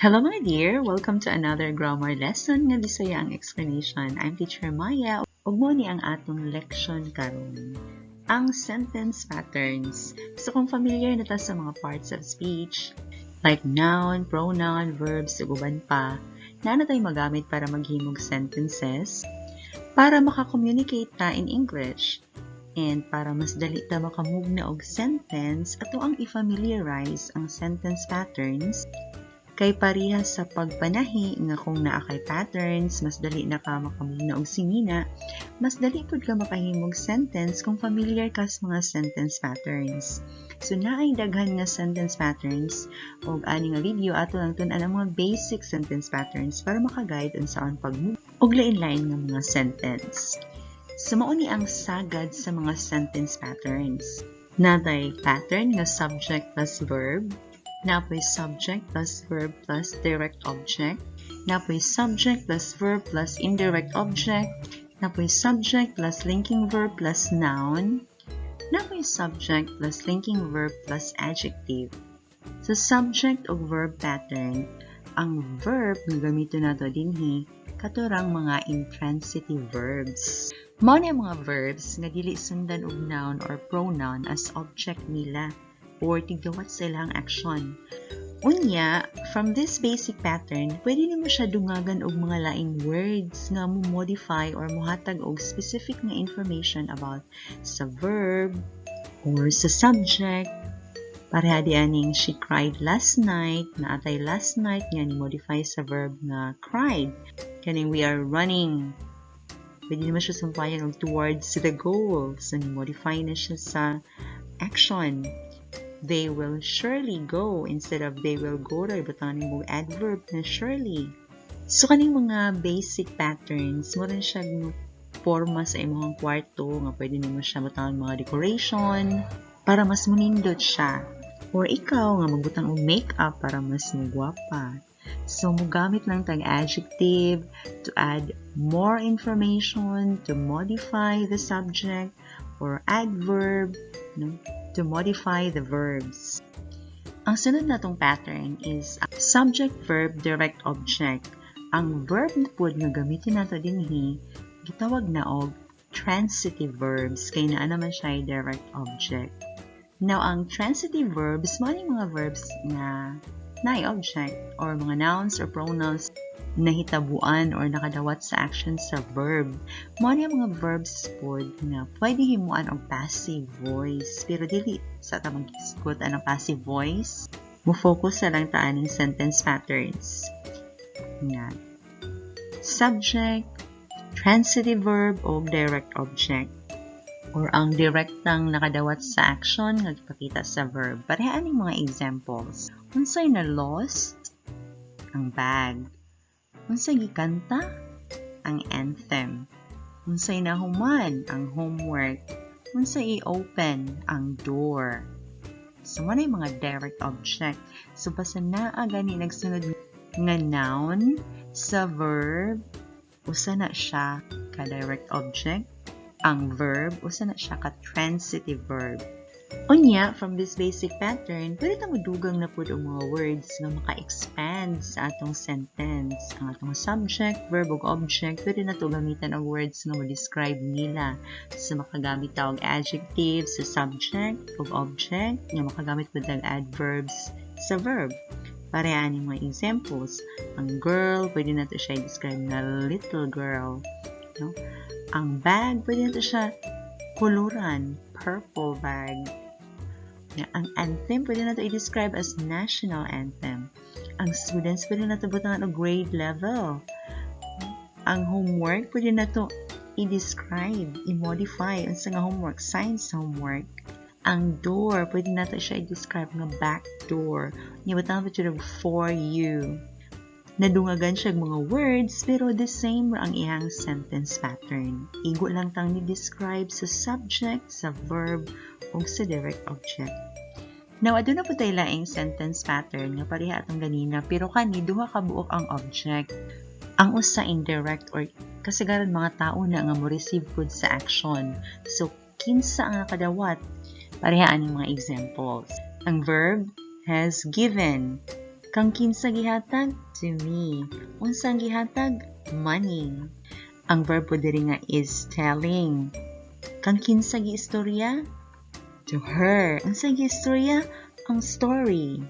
Hello, mga dear! Welcome to another grammar lesson nga Bisaya ang explanation. I'm Teacher Maya ug mao ni ang atong leksyon karon, ang sentence patterns. So kung familiar na ta sa mga parts of speech like noun, pronoun, verbs, ug uban pa, naa na tay magamit para maghimog sentences para maka-communicate ta in English. And para mas dali ta makamugna og sentence, atoang i-familiarize ang sentence patterns kay pareha sa pagpanahi nga kung naa kay patterns, mas dali na ka makamugna og sinina, mas dali pud ka makahimog sentence kung familiar ka sa mga sentence patterns. So naay daghan nga sentence patterns og ani nga video, ato lang tun-an ang mga basic sentence patterns para maka-guide unsaon pagmugna og lain-lain nga mga sentence. So mao ni ang sagad sa mga sentence patterns. Naa tay pattern nga subject plus verb, naa poy subject plus verb plus direct object, naa poy subject plus verb plus indirect object, naa poy subject plus linking verb plus noun, naa poy subject plus linking verb plus adjective. Sa subject o verb pattern, ang verb nga gamiton nato dinhi kato rang mga intransitive verbs. Mao ni ang mga verbs nga dili sundan og noun or pronoun as object nila or tigdawat sa ilang action. Unya, from this basic pattern, pwede nimo siya dungagan og mga laing words nga mo modify or mohatag og specific nga information about sa verb or sa subject. Pareha di aning "She cried last night," naa tay "last night" nga ni modify sa verb nga "cried." Kaning "We are running," pwede naman siya sampayan og "towards the goal." So, ni modify na siya sa action. "They will surely go" instead of "they will go," ra ibutang nimo adverb na "surely." So kaning mga basic patterns mao rin siya forma sa imong kwarto nga pwede nimo siya butangan mga decoration para mas munindot siya. Or ikaw nga magbutang og makeup para mas mugwapa. So, mugamit lang tag adjective to add more information, to modify the subject, or adverb, no, to modify the verbs. Ang sunod natong pattern is subject, verb, direct object. Ang verb na pud nga gamitin nato dinhi, gitawag na og transitive verbs kay naa naman siya direct object. Now, ang transitive verbs, mao mga verbs nga naay object or mga nouns or pronouns nahitabuan or nakadawat sa action sa verb. Mao ni ang mga verbs pod nga pwede himuan og passive voice, pero dili sa ta maghisgot anang passive voice. Mo-focus na lang ta aning sentence patterns. Nga subject, transitive verb o direct object or ang direktang nakadawat sa action nga gipakita sa verb. Pareha aning mga examples. Unsay na lost? Ang bag. Unsay gikanta? Ang anthem. Unsay nahuman? Ang homework. Unsay i-open? Ang door. So, mao mga direct object. So, basta naa gani nagsunod nga noun sa verb, usa na siya ka direct object. Ang verb, usa na siya ka transitive verb. Unya, from this basic pattern, pwede ta modugang na pud og mga words nga maka-expand sa atong sentence. Ang atong subject, verb ug object, pwede na to gamitan og words nga mo-describe nila. So makagamit ta og adjectives sa subject ug object, nga makagamit pud og adverbs sa verb. Pareha ani mga examples. Ang girl, pwede na to siya i-describe na little girl. No? Ang bag, pwede na to siya kuluran, purple bag. Ang anthem, pwede na to i-describe as national anthem. Ang students, pwede na to butangan og grade level. Ang homework, pwede na to i-describe, i-modify. Unsa nga homework? Science homework. Ang door, pwede na to siya i-describe nga back door. Nya butangan pa siya "for you." Nadungagan siya mga words pero the same ra ang iyang sentence pattern. Igo lang tang ni-describe sa subject, sa verb, ug sa direct object. Now, aduna pud tay laing sentence pattern nga pareha atong ganina, pero kani duha ka buok ang object. Ang usa indirect or kasagaran mga tao na nga mo receive pud sa action. So, kinsa ang nakadawat? Pareha aning mga examples. Ang verb "has given." Kang kinsa gihatag? To me. Unsang gihatag? Money. Ang verb po diri nga is telling. Kang kinsa giistorya? To her. Unsa giistorya? Ang story.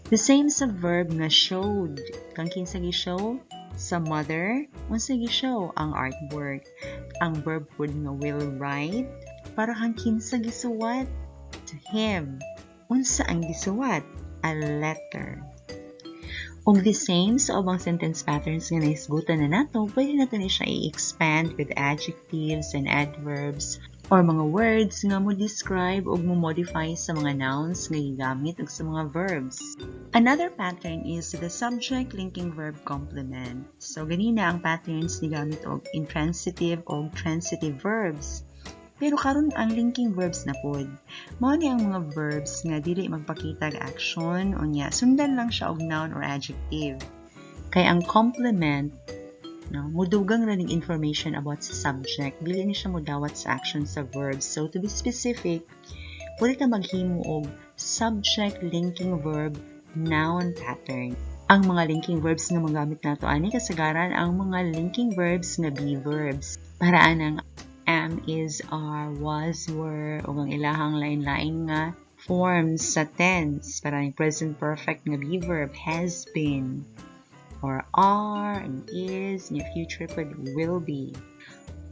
The same sa verb nga showed. Kang kinsa gi-show? Sa mother. Unsa gi-show? Ang artwork. Ang verb pod nga will write. Para kang kinsa gisuwat? To him. Unsa ang gisuwat? A letter. Ug the same sa ubang sentence patterns nga nahisgutan na nato, pwede nato ni siya i-expand with adjectives and adverbs or mga words nga mo describe ug mo modify sa mga nouns nga gigamit ug sa mga verbs. Another pattern is the subject linking verb complement. So ganina ang patterns ni gamit og intransitive o transitive verbs. Pero karon ang linking verbs na pod. Mao ni ang mga verbs nga dili magpakita og action, unya sundan lang siya og noun or adjective. Kay ang complement, no, mudugang ra ning information about sa subject, dili ni siya mudawat sa action sa verbs. So to be specific, pwede ta maghimo og subject linking verb noun pattern. Ang mga linking verbs nga magamit nato ani kasagaran ang mga linking verbs nga be verbs. Para anang am, is, are, was, were, ug ang ilahang lain-lain nga forms sa tense. Para ang present perfect nga be verb, has been, or are, and is, nga future pod will be.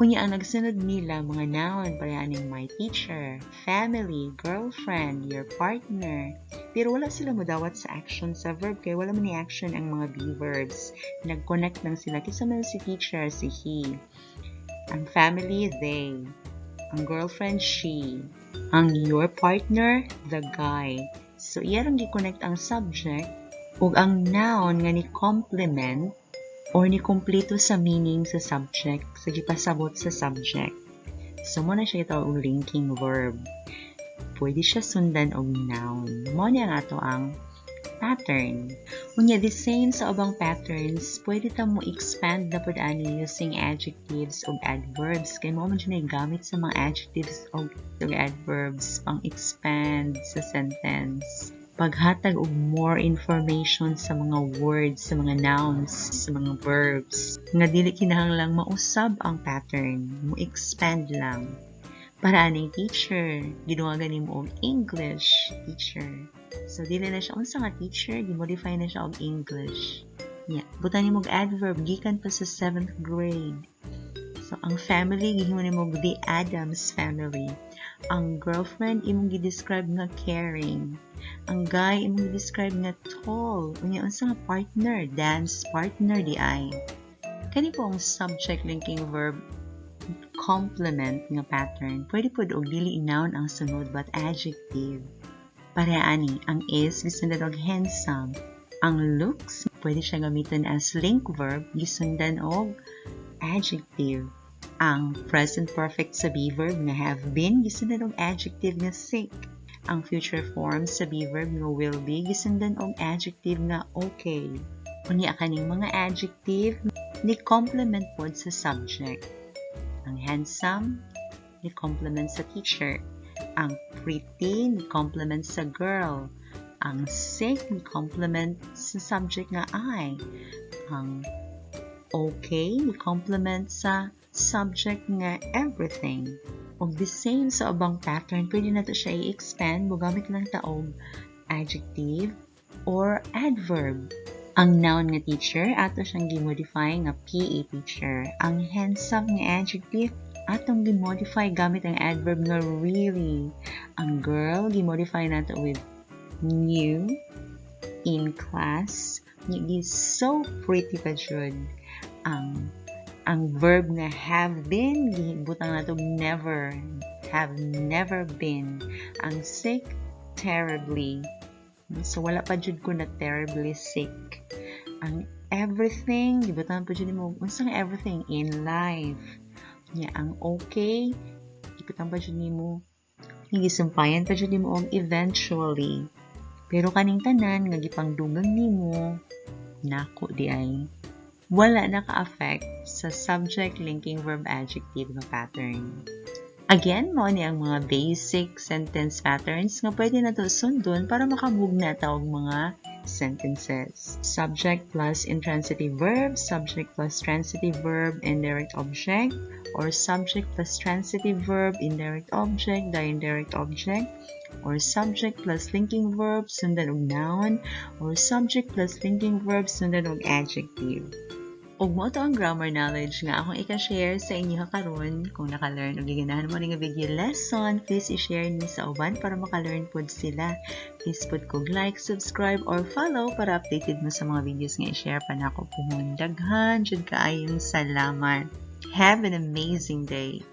Unya ang nagsunod nila mga noun para aning my teacher, family, girlfriend, your partner. Pero wala sila modawat sa action sa verb kay wala man ni action ang mga be verbs. Nag-connect lang sila kinsa man si teacher, si he. Ang family, they. Ang girlfriend, she. Ang your partner, the guy. So iya rang gi-connect ang subject ug ang noun nga ni complement or ni kompleto sa meaning sa subject, sa gipasabot sa subject. So, mao na siya gitawag og linking verb. Pwede siya sundan og noun. Mao niya ang ato ang pattern. Unya, the same sa ubang patterns, pwede ta mo expand na pud ani using adjectives ug adverbs. Kay mao man jud gamit sa mga adjectives ug adverbs pang expand sa sentence. Paghatag og more information sa mga words, sa mga nouns, sa mga verbs, nga dili kinahanglang mausab ang pattern, mo expand lang. Para aning teacher, gidugagan nimo og English teacher. So dili na siya unsa nga teacher, gi-modify na siya og English. Yeah, butan nimo og adverb gikan pa sa 7th grade. So ang family gihimo nimo og the Adams family. Ang girlfriend imong gi-describe nga caring. Ang guy imong gi-describe nga tall. Unya unsa nga partner, dance partner di ay. Kani po ang subject linking verb complement nga pattern. Pwede pod og dili noun ang sunod but adjective. Pareha ani, ang is gisundan og handsome. Ang looks pwede siya gamiton as link verb gisundan og adjective. Ang present perfect sa be verb nga have been gisundan og adjective nga sick. Ang future form sa be verb nga will be gisundan og adjective nga okay. Unya kaning mga adjective ni complement pod sa subject. Ang handsome ni complement sa teacher. Ang pretty ni complement sa girl. Ang sick ni complement sa subject nga I. Ang okay ni complement sa subject nga everything. Og the same sa ubang pattern, pwede nato siya i-expand, mogamit lang ta og adjective or adverb. Ang noun nga teacher, ato siyang gi-modify nga PE teacher. Ang handsome nga adjective, atong gi-modify gamit ang adverb nga really. Ang girl, gi-modify nato with new in class. Nya so pretty pa jud. Ang verb nga have been, gibutang nato never, have never been. Ang sick, terribly. So wala pa jud ko na terribly sick. Ang everything, gibutang pa jud nimo unsa nga everything in life. Nya ang okay, ibutang pa jud nimo, gisumpayan pa jud nimo og eventually. Pero kaning tanan nga gipangdugang nimo nako di ay wala naka-affect sa subject linking verb adjective nga pattern. Again, mao ni ang mga basic sentence patterns nga pwede nato sundon para makamugna ta og mga Sentences. Subject plus intransitive verb, subject plus transitive verb, indirect object, or subject plus transitive verb, indirect object, the indirect object, or subject plus linking verb, sundan og noun, or subject plus linking verb, sundan og adjective. Ug mao to ang grammar knowledge nga akong ika-share sa inyo karon. Kung naka-learn og giganahan mo nga video lesson, please i-share ni sa uban para maka-learn pod sila. Please put kog like, subscribe, or follow para updated mo sa mga videos nga i-share pa nako puhon. Daghan jud kaayong salamat. Have an amazing day.